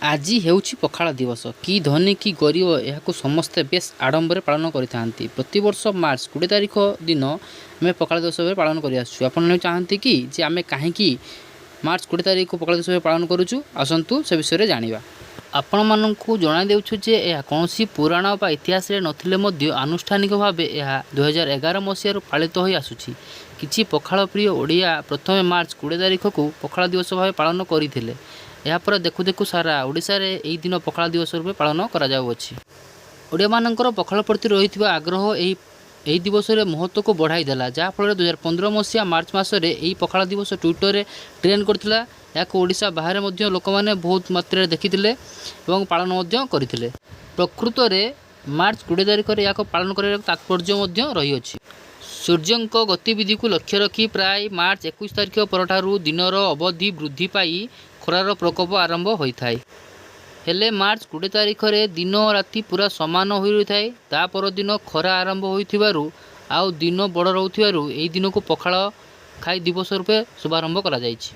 ଆଜି ହେଉଛି ପଖାଳ ଦିବସ। କି ଧନୀ କି ଗରିବ, ଏହାକୁ ସମସ୍ତେ ବେଶ୍ ଆଡମ୍ବରରେ ପାଳନ କରିଥାନ୍ତି। ପ୍ରତିବର୍ଷ ମାର୍ଚ୍ଚ 20 ତାରିଖ ଦିନ ଆମେ ପଖାଳ ଦିବସ ଭାବେ ପାଳନ କରିଆସୁଛୁ। ଆପଣ ଚାହାନ୍ତି କି ଯେ ଆମେ କାହିଁକି ମାର୍ଚ୍ଚ 20 ତାରିଖକୁ ପଖାଳ ଦିବସ ଭାବେ ପାଳନ କରୁଛୁ? ଆସନ୍ତୁ ସେ ବିଷୟରେ ଜାଣିବା। ଆପଣମାନଙ୍କୁ ଜଣାଇ ଦେଉଛୁ ଯେ ଏହା କୌଣସି ପୁରାଣ ବା ଇତିହାସରେ ନଥିଲେ ମଧ୍ୟ ଆନୁଷ୍ଠାନିକ ଭାବେ ଏହା 2011 ମସିହାରୁ ପାଳିତ ହୋଇ ଆସୁଛି। କିଛି ପଖାଳ ପ୍ରିୟ ଓଡ଼ିଆ ପ୍ରଥମେ ମାର୍ଚ୍ଚ 20 ତାରିଖକୁ ପଖାଳ ଦିବସ ଭାବେ ପାଳନ କରିଥିଲେ। ଏହାପରେ ଦେଖୁ ଦେଖୁ ସାରା ଓଡ଼ିଶାରେ ଏହି ଦିନ ପଖାଳ ଦିବସ ରୂପେ ପାଳନ କରାଯାଉଅଛି। ଓଡ଼ିଆମାନଙ୍କର ପଖାଳ ପ୍ରତି ରହିଥିବା ଆଗ୍ରହ ଏହି ଦିବସରେ ମହତ୍ତ୍ୱକୁ ବଢ଼ାଇ ଦେଲା, ଯାହାଫଳରେ 2015 ମସିହା ମାର୍ଚ୍ଚ ମାସରେ ଏହି ପଖାଳ ଦିବସ ଟ୍ୱିଟରରେ ଟ୍ରେଣ୍ଡ କରିଥିଲା। ଏହାକୁ ଓଡ଼ିଶା ବାହାରେ ମଧ୍ୟ ଲୋକମାନେ ବହୁତ ମାତ୍ରାରେ ଦେଖିଥିଲେ ଏବଂ ପାଳନ ମଧ୍ୟ କରିଥିଲେ। ପ୍ରକୃତରେ ମାର୍ଚ୍ଚ 20 ତାରିଖରେ ଏହାକୁ ପାଳନ କରିବାର ତାତ୍ପର୍ଯ୍ୟ ମଧ୍ୟ ରହିଅଛି। ସୂର୍ଯ୍ୟଙ୍କ ଗତିବିଧିକୁ ଲକ୍ଷ୍ୟ ରଖି ପ୍ରାୟ ମାର୍ଚ୍ଚ 21 ତାରିଖ ପରଠାରୁ ଦିନର ଅବଧି ବୃଦ୍ଧି ପାଇ ଖରାର ପ୍ରକୋପ ଆରମ୍ଭ ହୋଇଥାଏ। ହେଲେ ମାର୍ଚ୍ଚ 20 ତାରିଖରେ ଦିନ ଓ ରାତି ପୂରା ସମାନ ହୋଇ ରହିଥାଏ। ତା ପରଦିନ ଖରା ଆରମ୍ଭ ହୋଇଥିବାରୁ ଆଉ ଦିନ ବଡ଼ ରହୁଥିବାରୁ ଏହି ଦିନକୁ ପଖାଳ ଖାଇ ଦିବସ ରୂପେ ଶୁଭାରମ୍ଭ କରାଯାଇଛି।